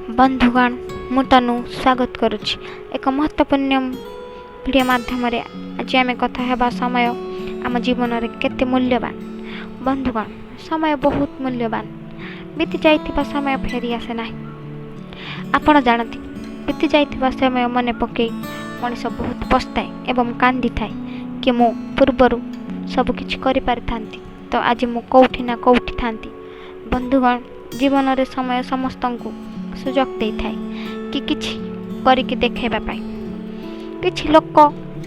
ବନ୍ଧୁଗଣ, ମୁଁ ତନୁ ସ୍ୱାଗତ କରୁଛି ଏକ ମହତ୍ତ୍ୱପୂର୍ଣ୍ଣ ଭିଡ଼ିଓ ମାଧ୍ୟମରେ। ଆଜି ଆମେ କଥା ହେବା ସମୟ ଆମ ଜୀବନରେ କେତେ ମୂଲ୍ୟବାନ। ବନ୍ଧୁଗଣ, ସମୟ ବହୁତ ମୂଲ୍ୟବାନ। ବିତି ଯାଇଥିବା ସମୟ ଫେରି ଆସେ ନାହିଁ। ଆପଣ ଜାଣନ୍ତି, ବିତି ଯାଇଥିବା ସମୟ ମନେ ପକାଇ ମଣିଷ ବହୁତ ପସ୍ତାଏ ଏବଂ କାନ୍ଦିଥାଏ କି ମୁଁ ପୂର୍ବରୁ ସବୁକିଛି କରିପାରିଥାନ୍ତି ତ ଆଜି ମୁଁ କେଉଁଠି ନା କେଉଁଠି ଥାନ୍ତି। ବନ୍ଧୁଗଣ, ଜୀବନରେ ସମୟ ସମସ୍ତଙ୍କୁ ସୁଯୋଗ ଦେଇଥାଏ କି କିଛି କରିକି ଦେଖାଇବା ପାଇଁ। କିଛି ଲୋକ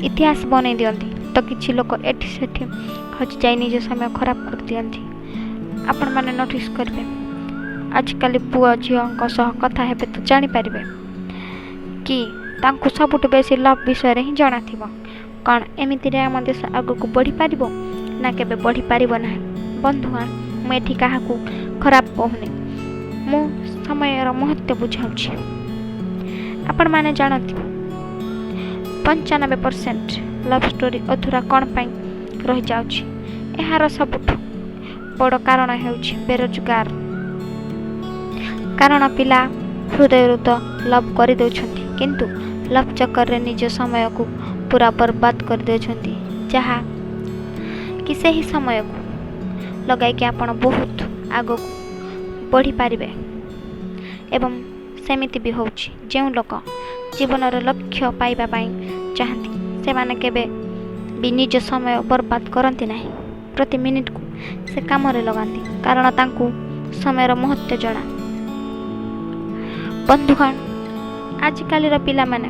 ଇତିହାସ ବନେଇ ଦିଅନ୍ତି ତ କିଛି ଲୋକ ଏଠି ସେଠି ହଜିଯାଇ ନିଜ ସମୟ ଖରାପ କରିଦିଅନ୍ତି। ଆପଣମାନେ ନୋଟିସ୍ କରିବେ, ଆଜିକାଲି ପୁଅ ଝିଅଙ୍କ ସହ କଥା ହେବେ ତ ଜାଣିପାରିବେ କି ତାଙ୍କୁ ସବୁଠୁ ବେଶୀ ଲଭ୍ ବିଷୟରେ ହିଁ ଜଣାଥିବ। କ'ଣ ଏମିତିରେ ଆମ ଦେଶ ଆଗକୁ ବଢ଼ିପାରିବ ନା କେବେ ବଢ଼ିପାରିବ ନାହିଁ? ବନ୍ଧୁଗଣ, ମୁଁ ଏଠି କାହାକୁ ଖରାପ କହୁନି, ମୁଁ ସମୟର ମହତ୍ତ୍ୱ ବୁଝାଉଛି। ଆପଣମାନେ ଜାଣନ୍ତି, 95% ଲଭ୍ ଷ୍ଟୋରି ଅଧୁରା କ'ଣ ପାଇଁ ରହିଯାଉଛି? ଏହାର ସବୁଠୁ ବଡ଼ କାରଣ ହେଉଛି ବେରୋଜଗାର। କାରଣ ପିଲା ହୃଦୟରୁ ତ ଲଭ୍ କରିଦେଉଛନ୍ତି, କିନ୍ତୁ ଲଭ୍ ଚକ୍କରରେ ନିଜ ସମୟକୁ ପୁରା ବର୍ବାଦ କରିଦେଉଛନ୍ତି, ଯାହା କି ସେହି ସମୟକୁ ଲଗାଇକି ଆପଣ ବହୁତ ଆଗକୁ ବଢ଼ିପାରିବେ। ଏବଂ ସେମିତି ବି ହେଉଛି, ଯେଉଁ ଲୋକ ଜୀବନର ଲକ୍ଷ୍ୟ ପାଇବା ପାଇଁ ଚାହାନ୍ତି ସେମାନେ କେବେ ବି ନିଜ ସମୟ ବର୍ବାଦ କରନ୍ତି ନାହିଁ। ପ୍ରତି ମିନିଟକୁ ସେ କାମରେ ଲଗାନ୍ତି, କାରଣ ତାଙ୍କୁ ସମୟର ମହତ୍ତ୍ୱ ଜଣା। ବନ୍ଧୁଗଣ, ଆଜିକାଲିର ପିଲାମାନେ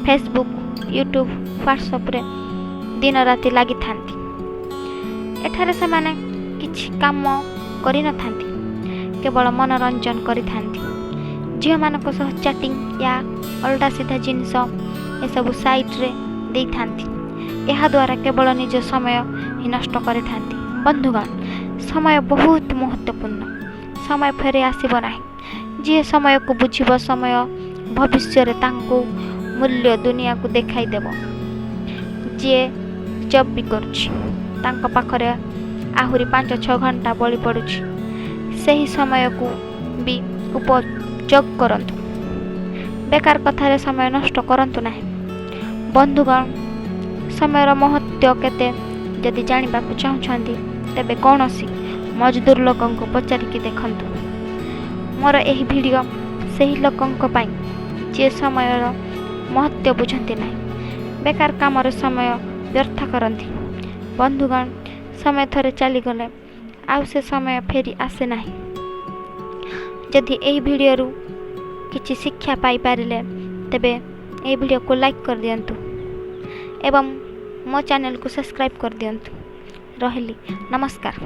ଫେସବୁକ୍, ୟୁଟ୍ୟୁବ୍, ହ୍ୱାଟ୍ସଆପ୍ରେ ଦିନ ରାତି ଲାଗିଥାନ୍ତି। ଏଠାରେ ସେମାନେ କିଛି କାମ କରିନଥାନ୍ତି, କେବଳ ମନୋରଞ୍ଜନ କରିଥାନ୍ତି। ଝିଅମାନଙ୍କ ସହ ଚାଟିଂ ୟା ଅଲଟା ସିଧା ଜିନିଷ ଏସବୁ ସାଇଟ୍ରେ ଦେଇଥାନ୍ତି। ଏହାଦ୍ୱାରା କେବଳ ନିଜ ସମୟ ହିଁ ନଷ୍ଟ କରିଥାନ୍ତି। ବନ୍ଧୁଗଣ, ସମୟ ବହୁତ ମହତ୍ତ୍ୱପୂର୍ଣ୍ଣ। ସମୟ ଫେରି ଆସିବ ନାହିଁ। ଯିଏ ସମୟକୁ ବୁଝିବ, ସମୟ ଭବିଷ୍ୟରେ ତାଙ୍କୁ ମୂଲ୍ୟ ଦୁନିଆକୁ ଦେଖାଇଦେବ। ଯିଏ ଜବ୍ ବି କରୁଛି, ତାଙ୍କ ପାଖରେ ଆହୁରି 5-6 ଘଣ୍ଟା ବଳି ପଡ଼ୁଛି, ସେହି ସମୟକୁ ବି ଉପଯୋଗ କରନ୍ତୁ। ବେକାର କଥାରେ ସମୟ ନଷ୍ଟ କରନ୍ତୁ ନାହିଁ। ବନ୍ଧୁଗଣ, ସମୟର ମହତ୍ତ୍ୱ କେତେ ଯଦି ଜାଣିବାକୁ ଚାହୁଁଛନ୍ତି, ତେବେ କୌଣସି ମଜଦୁର ଲୋକଙ୍କୁ ପଚାରିକି ଦେଖନ୍ତୁ। ମୋର ଏହି ଭିଡ଼ିଓ ସେହି ଲୋକଙ୍କ ପାଇଁ ଯିଏ ସମୟର ମହତ୍ତ୍ୱ ବୁଝନ୍ତି ନାହିଁ, ବେକାର କାମରେ ସମୟ ବ୍ୟର୍ଥ କରନ୍ତି। ବନ୍ଧୁଗଣ, ସମୟ ଥରେ ଚାଲିଗଲେ ଆଉ ସେ ସମୟ ଫେରି ଆସେ ନାହିଁ। ଯଦି ଏହି ଭିଡ଼ିଓରୁ କିଛି ଶିକ୍ଷା ପାଇପାରିଲେ, ତେବେ ଏହି ଭିଡ଼ିଓକୁ ଲାଇକ୍ କରିଦିଅନ୍ତୁ ଏବଂ ମୋ ଚ୍ୟାନେଲକୁ ସବସ୍କ୍ରାଇବ୍ କରିଦିଅନ୍ତୁ। ରହିଲି, ନମସ୍କାର।